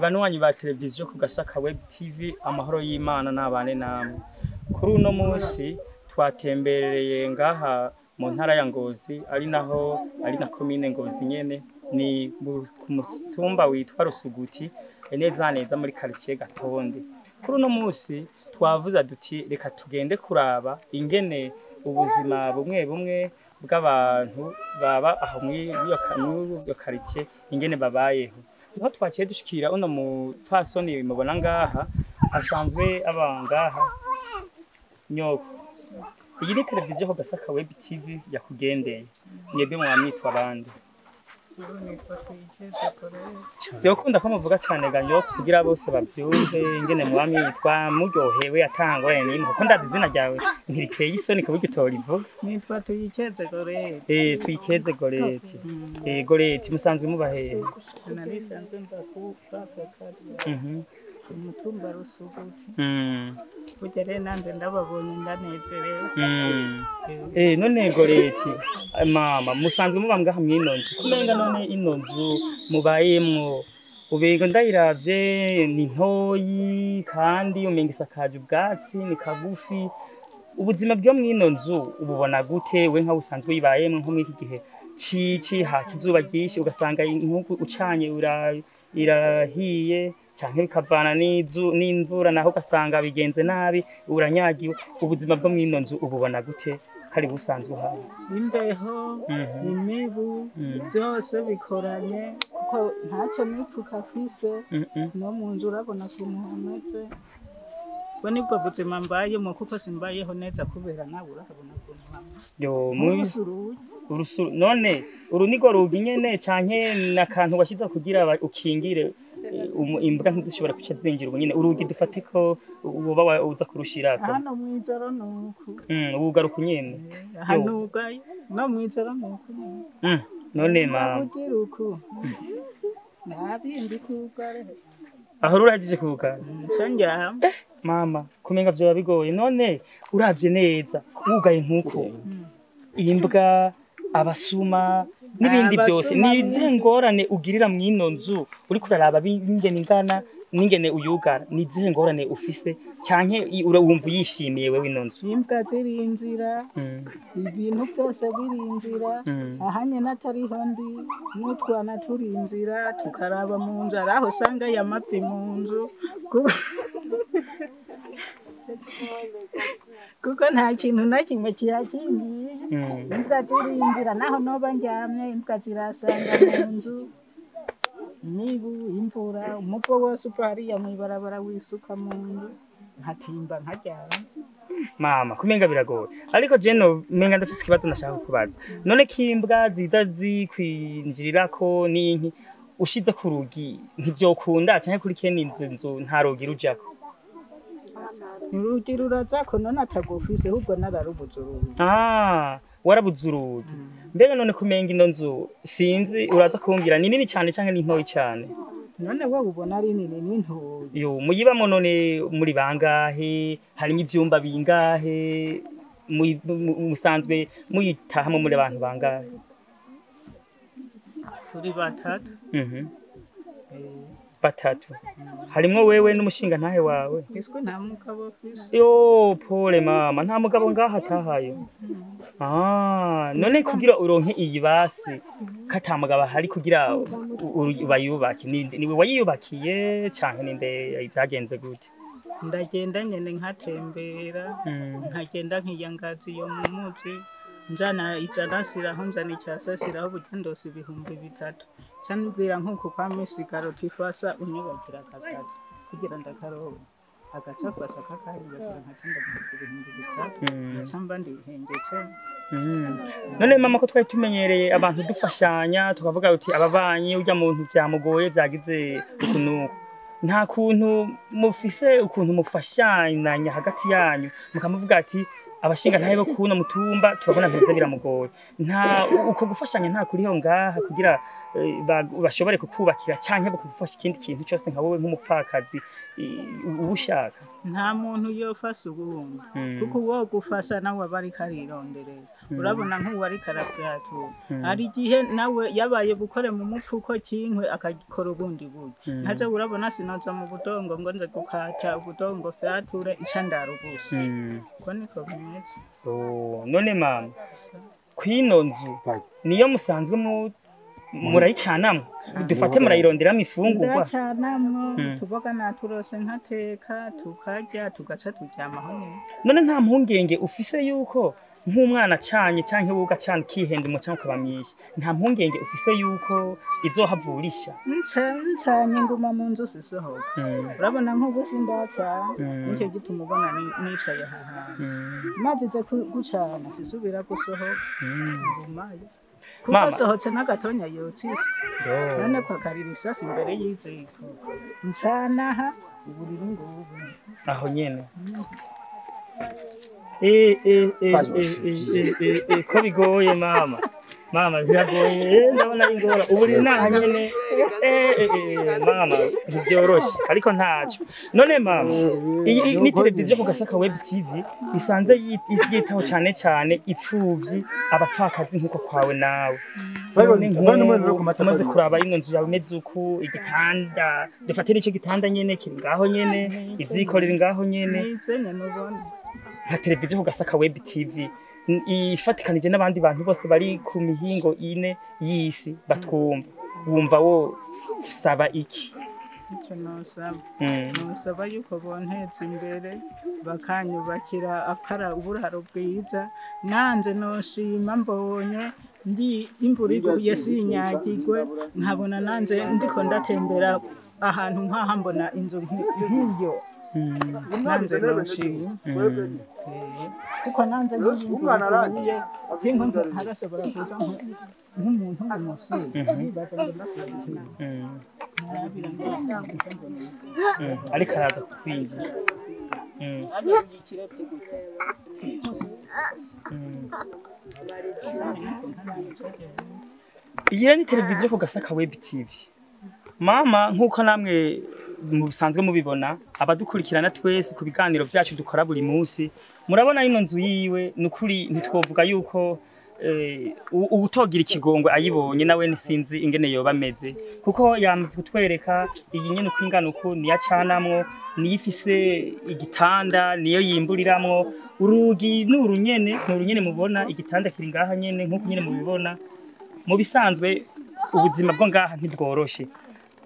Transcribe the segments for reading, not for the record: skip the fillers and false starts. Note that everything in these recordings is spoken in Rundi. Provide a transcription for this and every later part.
Banywanyi ba televiziyo ku Gasaka Web TV, amahoro y'Imana n'abane namwe. Kuri uno munsi twatembereye ngaha mu ntara ya Ngozi, ari naho ari na komine Ngozi nyene, ni ku mutumba witwa Rusuguti, neza neza muri quartier Gatonde. Kuri uno munsi twavuze duti reka tugende kuraba ingene ubuzima bumwe bumwe bw'abantu baba aho mw'iyo quartier ingene babayeho. Niho twaciye dushikira uno mupfasoni mubona ngaha asanzwe aba ngaha. Nyoko, iyi ni televiziyo ku Gasaka Web TV yakugendeye, mwebwe mwaba mwitwa bande? Vyokunda ko muvuga cane ga nyoko kugira bose bavyumve ingene muba mwitwa, muryohewe atangorane n'imwe, kuko ndazi izina ryawe ntirikeye isoni kuburyo utorivuga. Nitwa Tuyikeze Goreti. Tuyikeze Goreti. Goreti, musanzwe muba hehe? Narisanzwe mba ku umutumba Rusuguti. Burya rero nanjye ndababonye ndanezerewe. None Goreti, mama, musanzwe muba ngaha mw'ino nzu, kumenga none ino nzu mubayemwo ubenga ndayiravye ni ntoyi kandi umenga isakaje ubwatsi, ni kagufi. Ubuzima bwo mw'ino nzu ububona gute we nkaho usanzwe uyibayemwo nko mw'iki gihe cici haka izuba ryinshi, ugasanga inkuku ucanye irahiye canke bikavana n'imvura, naho ugasanga bigenze nabi uranyagiwe. Ubuzima bwo mw'ino nzu ububona gute kari busanzwe uhaba? Imbeho, imibu, byose bikoranye kuko ntacyo nipfuka afise. No mu nzu urabona ukuntu hameze. Ubwo nibwo buzima mbayemo kuko simbayeho neza kubera nawe urahabona ukuntu hameze. Yo, Urusuruye. Urusuru none uru nirwo rugi nyene canke nakantu washize kugira ukingire imbwa ntizishobora kuca zinjira? Ubu nyene urugi dufate ko woba uza kurushirako? Hano mw'ijoro nuku. Wugaruka nyene? Hanugaye no mw'ijoro nuku nyene. None mama, ugira uku nta bindi kugare. Aho rurahejeje kugara? Nca ndyama. Mama, kumenga vyoba bigoye. None uravye neza wugaye nkuko, imbwa, abasuma n'ibindi byose, Abasuma. ni izihe ngorane ugirira mw'ino nzu uriko uraraba ingene ingana n'ingene uyugara? Ni izihe ngorane ufise canke wumva uyishimiye wewe ino nzu? Imbwa zirinzira, ibintu byose birinzira. Ahanye n'atariho ndi n'utwana turinzira tukaraba mu nzu, hari aho usanga yamavye mu nzu kuko nta kintu na kimwe kihakingiye. Imbwa zirinzira naho noba ndyamye, imbwa zirasanga mu nzu, imibu, imvura, umuvo wose uva hariya mw'ibarabara wisuka mu nzu, nkatimba nkaryama. Mama, kumenga biragoye, ariko je no menga ndafise ikibazo nashaka kubaza. None kimbwa ziza zikwinjirirako n'inki, ushize ku rugi ntivyokunda, canke kuri kene inzu nzu nta rugi rujako? Urugi rurazako, none atagufise, ahubwo nararubuze urugi. Ah, warabuze urugi. Mbega none kumenga ino nzu, sinzi, uraza kumbwira, ni nini cane canke ni ntoyi cane? None wowe ubona ari nini n'intoyi? Yo, muyibamo none muri bangahe? Harimo ivyumba bingahe? Musanzwe muyitahamo muri abantu bangahe? Turi batatu. Batatu, harimwo wewe n'umushinga ntahe wawe? Iswe nta mugabo afise. Yo, pole mama, nta mugabo ngaha atahaye. Ah, none kugira uronke iyi basi ko ata mugabo ahari, kugira bayubake, niwe wayiyubakiye canke ninde, vyagenze gute? Ndagenda nyene nkatembera, nkagenda nkiyangaza iyo mu muji, nzana ijana siraho, nzana icyasa siraho, burya ndose 3000, nca nibwira nk'uku kwa misigaro tifasa unyubakira aka kazu kugira ndakaroba, agaca afasa kakanyubakira, nkaca ndamuha 3000, nkaca mba ndihengetse. None mama, ko twari tumenyereye abantu dufashanya, tukavuga uti ababanyi, urya muntu vyamugoye, vyagize uku nuku, nta kuntu mufise ukuntu mufashanya hagati yanyu, mukamuvuga ati abashinga ntahe bo kuno mutumba turabona mpeze biramugoye, nta uko gufashanya nta kuriho ngaha kugira bashobore kukubakira canke bakugufasha ikindi kintu cyose nka wowe nk'umupfakazi uba ushaka? Nta muntu yofasa ubundi, kuko uwo gufasha nawe aba ariko arironderera. Urabona nk'uwo ariko arafyatura, hari igihe nawe yabaye bukore mu mupfuko kinkwe akagikora ubundi buryo. Nkaze urabona sinoza mu budongo ngo nze gukata ubudongo fyature ica ndara ubusa. Ko niko bimeze. None mama, kwino nzu niyo musanzwe murayicanamwo, dufate murayironderamwo ifungurwa? Ndacanamwo tuboga naturose nkateka tukarya tugaca turyamaho nyene. None nta mpungenge ufise yuko nk'umwana acanye canke wowe ugacana ukihenda umucanwa ukaba mwinshi, nta mpungenge ufise yuko izohavurisha? Ncanye nguma mu nzu sisohoka. Urabona nk'ubu sindacana, nicyo gituma ubona nicaye aha hantu. Maze gucana sisubira gusohoka, ngumayo. Kuko sohotse n'agatonya yotsa isi. None ko akarira isasi imbere y'iziko. Ncanaha uburiri ngubu. Aho nyene. Ko bigoye mama. Mama biragoye, ndabona ingora. Uburiri naha nyene. Mama ntivyoroshe ariko ntaco. None mama, iyi ni televiziyo ku Gasaka Web TV isanze yitaho cane cane ipfuvyi, abapfakazi nkuko kwawe nawe. Umaze kuraba ino nzu yawe imeze uku, igitanda dufate n'ico gitanda nyene kiri ngaho nyene, iziko riri ngaho nyene. Nka televiziyo ku Gasaka Web TV ifatikanije n'abandi bantu bose bari ku mihingo ine y'isi batwumva, wumva wo saba iki? Icyo nosaba, nosaba yuko bonteza imbere bakanyubakira akara uburaro bwiza. Nanze noshima mbonye ndi imvura iguye sinyagirwe, nkabona nanze ndiko ndatembera ahantu nkaha mbona inzu nk'iyo. Nanze noshima kuko nanze nk'imvura iguye harashobora kuza nk'umuntu w'umusore nibaza ngo ndakuzi. Ariko araza kukwinjira. Iyi ni televiziyo ku Gasaka Web TV. Mama, nkuko namwe musanzwe mubibona, abadukurikirana twese ku biganiro byacu dukora buri munsi, murabona ino nzu yiwe nukuri ntitwovuga yuko uwutogira ikigongwe ayibonye nawe sinzi ingene yoba ameze, kuko yamaze kutwereka iyi nyene uko ingana uku niyo acanamwo, niyo ifise igitanda, niyo yimburiramwo. Urugi n'urunyene, n'urunyene mubona, igitanda kiri ngaha nyene nkuko nyene mubibona. Mu bisanzwe ubuzima bwo ngaha ntibworoshe.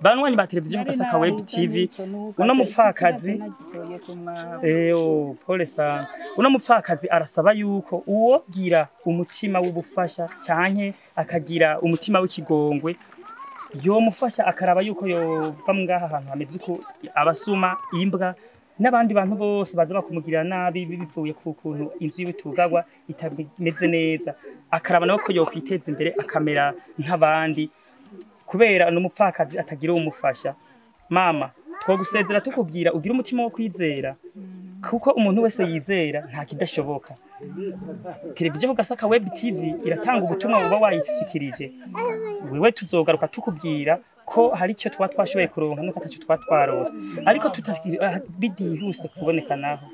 Banwanyi ba televiziyo Gasaka Web TV, uno mupfakazi pole sana, uno mupfakazi arasaba yuko uwogira umutima w'ubufasha canke akagira umutima w'ikigongwe yomufasha akaraba yuko yova ngaha ahantu hameze uko abasuma, imbwa n'abandi bantu bose baza bakumugirira nabi bivuye ku kuntu inzu y'ibitugagwa itameze neza, akaraba nawe ko yokwiteza imbere akamera nk'abandi, kubera n'umupfakazi atagira umufasha. Mama, twogusezera tukubwira ugira umutima wo kwizera, kuko umuntu wese yizera nta kidashoboka. Televiziyo ku Gasaka Web TV iratanga ubutumwa buba wayishikirije. Wewe tuzogaruka tukubwira ko hari icyo twa twashoboye kuronka nuko ataco twa twarose, ariko bidihuse kuboneka naho.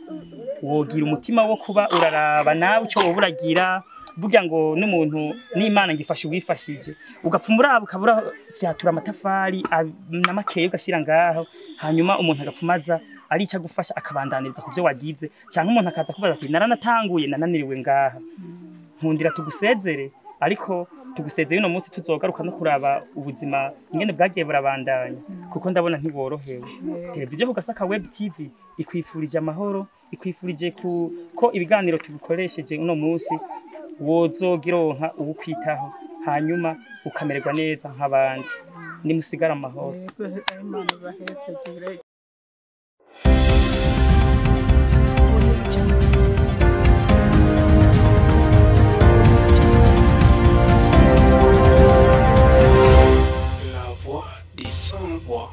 Wogira umutima wo kuba uraraba nawe ico woburagira, burya ngo n'umuntu n'Imana ngifasha uwifashije, ugapfa umuraba ukabura vyatura amatafari n'amakeye ugashira ngaho, hanyuma umuntu agapfumaza arica gufasha akabandaniriza kuvyo wagize, cyangwa umuntu akaza kubaza ati naranatanguye nananiriwe ngaha. Nkundira tugusezere, ariko tugusezeye uno munsi tuzogaruka no kuraba ubuzima ingene bwagiye burabandanya, kuko ndabona ntiborohewe. Televiziyo ku Gasaka Web TV ikwifurije amahoro, ikwifurije ko ibiganiro tubikoresheje uno munsi wozogironka uwukwitaho, hanyuma ukamererwa neza nk'abandi. Nimusigara amahoro. La voix des sans voix.